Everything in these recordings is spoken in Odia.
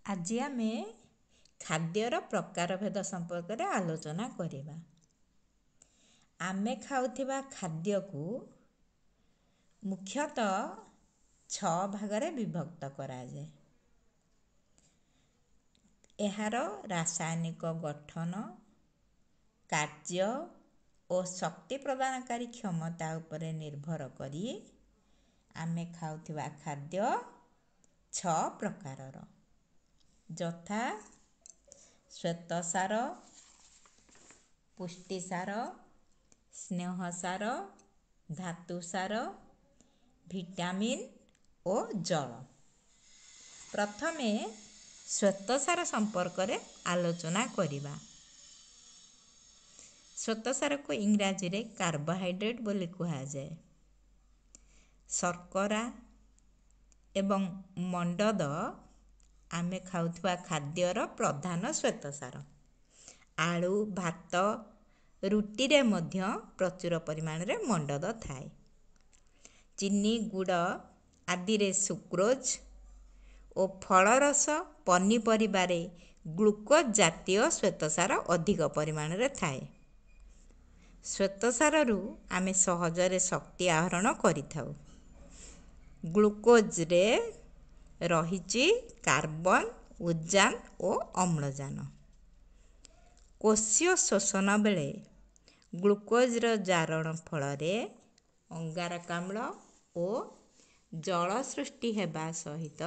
ଆଜି ଆମେ ଖାଦ୍ୟର ପ୍ରକାରଭେଦ ସମ୍ପର୍କରେ ଆଲୋଚନା କରିବା। ଆମେ ଖାଉଥିବା ଖାଦ୍ୟକୁ ମୁଖ୍ୟତଃ 6 ଭାଗରେ ବିଭକ୍ତ କରାଯାଏ। ଏହାର ରାସାୟନିକ ଗଠନ, କାର୍ଯ୍ୟ ଓ ଶକ୍ତି ପ୍ରଦାନକାରୀ କ୍ଷମତା ଉପରେ ନିର୍ଭର କରି ଆମେ ଖାଉଥିବା ଖାଦ୍ୟ 6 ପ୍ରକାରର, ଯଥା ଶ୍ୱେତସାର, ପୁଷ୍ଟିସାର, ସ୍ନେହସାର, ଧାତୁସାର, ଭିଟାମିନ୍ ଓ ଜଳ। ପ୍ରଥମେ ଶ୍ୱେତସାର ସମ୍ପର୍କରେ ଆଲୋଚନା କରିବା। ଶ୍ୱେତସାରକୁ ଇଂରାଜୀରେ କାର୍ବୋହାଇଡ୍ରେଟ୍ ବୋଲି କୁହାଯାଏ। ଶର୍କରା ଏବଂ ମଣ୍ଡଦ ଆମେ ଖାଉଥିବା ଖାଦ୍ୟର ପ୍ରଧାନ ଶ୍ୱେତସାର। ଆଳୁ, ଭାତ, ରୁଟିରେ ମଧ୍ୟ ପ୍ରଚୁର ପରିମାଣରେ ମଣ୍ଡଦ ଥାଏ। ଚିନି, ଗୁଡ଼ ଆଦିରେ ସୁକ୍ରୋଜ୍ ଓ ଫଳରସ, ପନିପରିବାରେ ଗ୍ଲୁକୋଜ୍ ଜାତୀୟ ଶ୍ୱେତସାର ଅଧିକ ପରିମାଣରେ ଥାଏ। ଶ୍ୱେତସାରରୁ ଆମେ ସହଜରେ ଶକ୍ତି ଆହରଣ କରିଥାଉ। ଗ୍ଲୁକୋଜ୍ରେ ରହିଛି କାର୍ବନ, ଉଦ୍ଜାନ ଓ ଅମ୍ଳଜାନ। କୋଷୀୟ ଶୋଷଣ ବେଳେ ଗ୍ଲୁକୋଜ୍ର ଜାରଣ ଫଳରେ ଅଙ୍ଗାରକାମ୍ଳ ଓ ଜଳ ସୃଷ୍ଟି ହେବା ସହିତ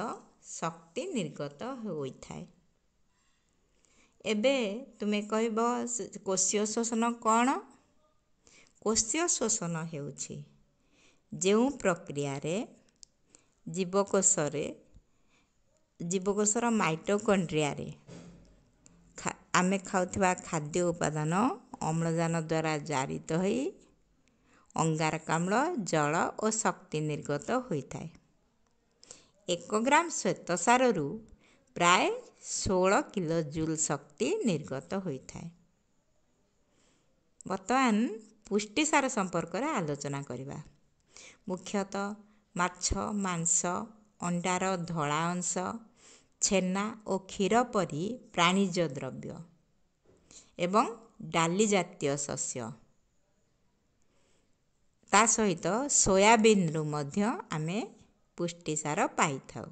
ଶକ୍ତି ନିର୍ଗତ ହୋଇଥାଏ। ଏବେ ତୁମେ କହିବ, କୋଷୀୟ ଶୋଷଣ କ'ଣ? କୋଷୀୟ ଶୋଷଣ ହେଉଛି ଯେଉଁ ପ୍ରକ୍ରିୟାରେ ଜୀବକୋଷର ମାଇଟୋକଣ୍ଡ୍ରିଆରେ ଆମେ ଖାଉଥିବା ଖାଦ୍ୟ ଉପାଦାନ ଅମ୍ଳଜାନ ଦ୍ୱାରା ଜାରିତ ହୋଇ ଅଙ୍ଗାରକାମ୍ଳ, ଜଳ ଓ ଶକ୍ତି ନିର୍ଗତ ହୋଇଥାଏ। 1 ଗ୍ରାମ ଶ୍ୱେତସାରରୁ ପ୍ରାୟ 16 କିଲୋ ଜୁଲ୍ ଶକ୍ତି ନିର୍ଗତ ହୋଇଥାଏ। ବର୍ତ୍ତମାନ ପୁଷ୍ଟିସାର ସମ୍ପର୍କରେ ଆଲୋଚନା କରିବା। ମୁଖ୍ୟତଃ ମାଛ, ମାଂସ, ଅଣ୍ଡାର ଧଳା ଅଂଶ, ଛେନା ଓ କ୍ଷୀର ପରି ପ୍ରାଣିଜ ଦ୍ରବ୍ୟ ଏବଂ ଡାଲି ଜାତୀୟ ଶସ୍ୟ, ତା ସହିତ ସୋୟାବିନ୍ରୁ ମଧ୍ୟ ଆମେ ପୁଷ୍ଟିସାର ପାଇଥାଉ।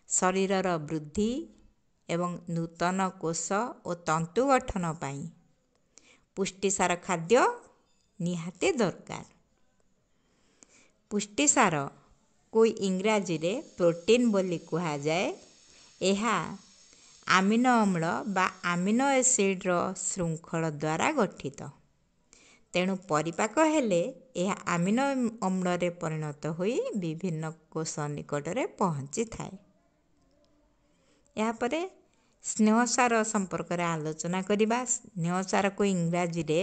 ଶରୀରର ବୃଦ୍ଧି ଏବଂ ନୂତନ କୋଷ ଓ ତନ୍ତୁ ଗଠନ ପାଇଁ ପୁଷ୍ଟିସାର ଖାଦ୍ୟ ନିହାତି ଦରକାର। ପୁଷ୍ଟିସାରକୁ ଇଂରାଜୀରେ ପ୍ରୋଟିନ୍ ବୋଲି କୁହାଯାଏ। ଏହା ଆମିନୋ ଅମ୍ଳ ବା ଆମିନୋ ଏସିଡ଼୍ର ଶୃଙ୍ଖଳ ଦ୍ୱାରା ଗଠିତ। ତେଣୁ ପରିପାକ ହେଲେ ଏହା ଆମିନୋ ଅମ୍ଳରେ ପରିଣତ ହୋଇ ବିଭିନ୍ନ କୋଷ ନିକଟରେ ପହଞ୍ଚିଥାଏ। ଏହାପରେ ସ୍ନେହସାର ସମ୍ପର୍କରେ ଆଲୋଚନା କରିବା। ସ୍ନେହସାରକୁ ଇଂରାଜୀରେ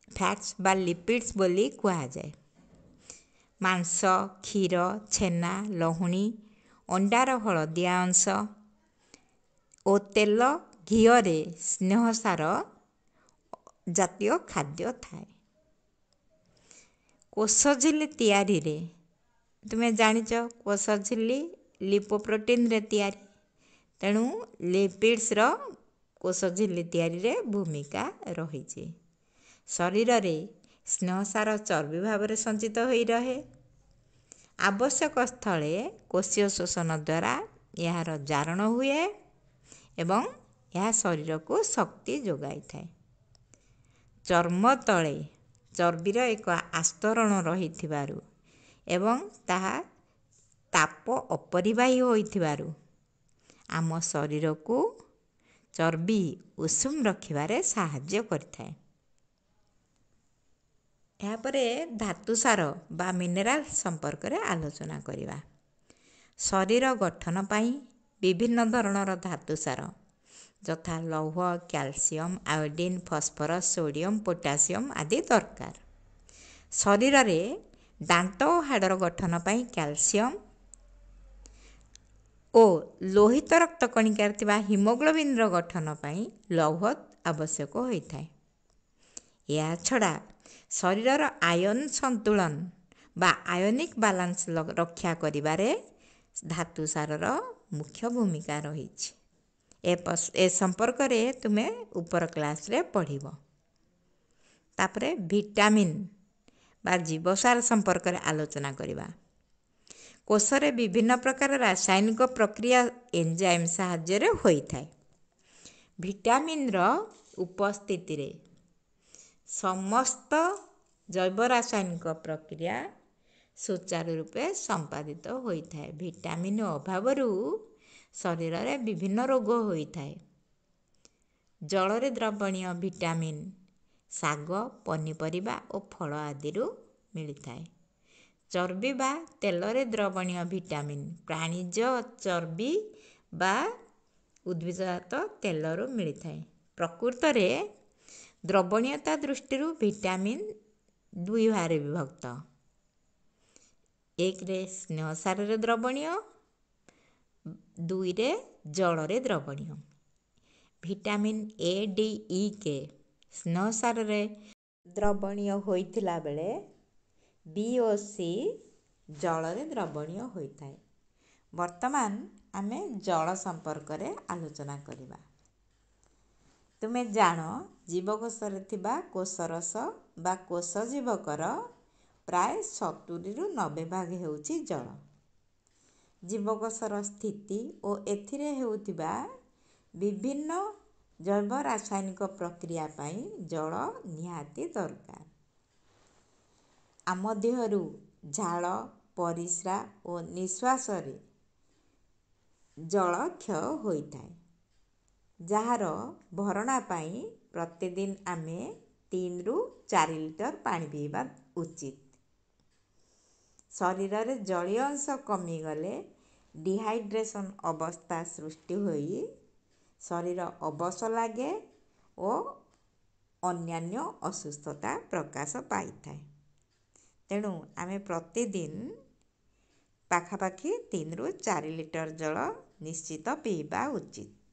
ଫ୍ୟାଟ୍ସ ବା ଲିପିଡ଼୍ସ ବୋଲି କୁହାଯାଏ। ମାଂସ, କ୍ଷୀର, ଛେନା, ଲହୁଣୀ, ଅଣ୍ଡାର ହଳଦିଆ ଅଂଶ ଓ ତେଲ, ଘିଅରେ ସ୍ନେହସାର ଜାତୀୟ ଖାଦ୍ୟ ଥାଏ। କୋଷଝିଲ୍ଲି ତିଆରିରେ, ତୁମେ ଜାଣିଛ, କୋଷଝିଲ୍ଲି ଲିପୋପ୍ରୋଟିନ୍ରେ ତିଆରି, ତେଣୁ ଲିପିଡ଼୍ସର କୋଷଝିଲ୍ଲି ତିଆରିରେ ଭୂମିକା ରହିଛି। ଶରୀରରେ ସ୍ନେହସାର ଚର୍ବି ଭାବରେ ସଞ୍ଚିତ ହୋଇ ରହେ। ଆବଶ୍ୟକ ସ୍ଥଳେ କୋଷୀୟ ଶୋଷଣ ଦ୍ୱାରା ଏହାର ଜାରଣ ହୁଏ ଏବଂ ଏହା ଶରୀରକୁ ଶକ୍ତି ଯୋଗାଇଥାଏ। ଚର୍ମ ତଳେ ଚର୍ବିର ଏକ ଆସ୍ତରଣ ରହିଥିବାରୁ ଏବଂ ତାହା ତାପ ଅପରିବାହୀ ହୋଇଥିବାରୁ ଆମ ଶରୀରକୁ ଚର୍ବି ଉଷୁମ ରଖିବାରେ ସାହାଯ୍ୟ କରିଥାଏ। ଏହାପରେ ଧାତୁସାର ବା ମିନେରାଲ୍ ସମ୍ପର୍କରେ ଆଲୋଚନା କରିବା। ଶରୀର ଗଠନ ପାଇଁ ବିଭିନ୍ନ ଧରଣର ଧାତୁସାର ଯଥା ଲୌହ, calcium, iodine, phosphorus, sodium, potassium ଆଦି ଦରକାର। ଶରୀରରେ ଦାନ୍ତ ଓ ହାଡ଼ର ଗଠନ ପାଇଁ କ୍ୟାଲସିୟମ୍ ଓ ଲୋହିତ ରକ୍ତ କଣିକାରେ ଥିବା ହିମୋଗ୍ଲୋବିନ୍ର ଗଠନ ପାଇଁ ଲୌହ ଆବଶ୍ୟକ ହୋଇଥାଏ। ଏହାଛଡ଼ା ଶରୀରର ଆୟନ ସନ୍ତୁଳନ ବା ଆୟନିକ୍ ବାଲାନ୍ସ ରକ୍ଷା କରିବାରେ ଧାତୁସାରର ମୁଖ୍ୟ ଭୂମିକା ରହିଛି। ଏ ସମ୍ପର୍କରେ ତୁମେ ଉପର କ୍ଲାସ୍ରେ ପଢ଼ିବ। ତାପରେ ଭିଟାମିନ୍ ବା ଜୀବସାର ସମ୍ପର୍କରେ ଆଲୋଚନା କରିବା। କୋଷରେ ବିଭିନ୍ନ ପ୍ରକାର ରାସାୟନିକ ପ୍ରକ୍ରିୟା ଏନ୍ଜାଇମ୍ ସାହାଯ୍ୟରେ ହୋଇଥାଏ। ଭିଟାମିନ୍ର ଉପସ୍ଥିତିରେ ସମସ୍ତ ଜୈବ ରାସାୟନିକ ପ୍ରକ୍ରିୟା ସୁଚାରୁ ରୂପେ ସମ୍ପାଦିତ ହୋଇଥାଏ। ଭିଟାମିନ୍ ଅଭାବରୁ ଶରୀରରେ ବିଭିନ୍ନ ରୋଗ ହୋଇଥାଏ। ଜଳରେ ଦ୍ରବଣୀୟ ଭିଟାମିନ୍ ଶାଗ, ପନିପରିବା ଓ ଫଳ ଆଦିରୁ ମିଳିଥାଏ। ଚର୍ବି ବା ତେଲରେ ଦ୍ରବଣୀୟ ଭିଟାମିନ୍ ପ୍ରାଣିଜ ଚର୍ବି ବା ଉଦ୍ଭିଦଜାତ ତେଲରୁ ମିଳିଥାଏ। ପ୍ରକୃତରେ ଦ୍ରବଣୀୟତା ଦୃଷ୍ଟିରୁ ଭିଟାମିନ୍ ଦୁଇ ଭାଗରେ ବିଭକ୍ତ। 1ରେ ସ୍ନେହସାରରେ ଦ୍ରବଣୀୟ, 2ରେ ଜଳରେ ଦ୍ରବଣୀୟ। ଭିଟାମିନ୍ ଏ, ଡି, ଇ, କେ ସ୍ନେହସାରରେ ଦ୍ରବଣୀୟ ହୋଇଥିଲା ବେଳେ ବି ଓ ସି ଜଳରେ ଦ୍ରବଣୀୟ ହୋଇଥାଏ। ବର୍ତ୍ତମାନ ଆମେ ଜଳ ସମ୍ପର୍କରେ ଆଲୋଚନା କରିବା। ତୁମେ ଜାଣ, ଜୀବକୋଷରେ ଥିବା କୋଷରସ ବା କୋଷଜୀବକର ପ୍ରାୟ 70ରୁ 90 ଭାଗ ହେଉଛି ଜଳ। ଜୀବକୋଷର ସ୍ଥିତି ଓ ଏଥିରେ ହେଉଥିବା ବିଭିନ୍ନ ଜୈବ ରାସାୟନିକ ପ୍ରକ୍ରିୟା ପାଇଁ ଜଳ ନିହାତି ଦରକାର। ଆମ ଦେହରୁ ଝାଳ, ପରିସ୍ରା ଓ ନିଶ୍ୱାସରେ ଜଳ କ୍ଷୟ ହୋଇଥାଏ, ଯାହାର ଭରଣା ପାଇଁ ପ୍ରତିଦିନ ଆମେ 3ରୁ 4 ଲିଟର ପାଣି ପିଇବା ଉଚିତ। ଶରୀରରେ ଜଳୀୟ ଅଂଶ କମିଗଲେ ଡିହାଇଡ୍ରେସନ୍ ଅବସ୍ଥା ସୃଷ୍ଟି ହୋଇ ଶରୀର ଅବଶ ଲାଗେ ଓ ଅନ୍ୟାନ୍ୟ ଅସୁସ୍ଥତା ପ୍ରକାଶ ପାଇଥାଏ। ତେଣୁ ଆମେ ପ୍ରତିଦିନ ପାଖାପାଖି 3ରୁ 4 ଲିଟର ଜଳ ନିଶ୍ଚିତ ପିଇବା ଉଚିତ।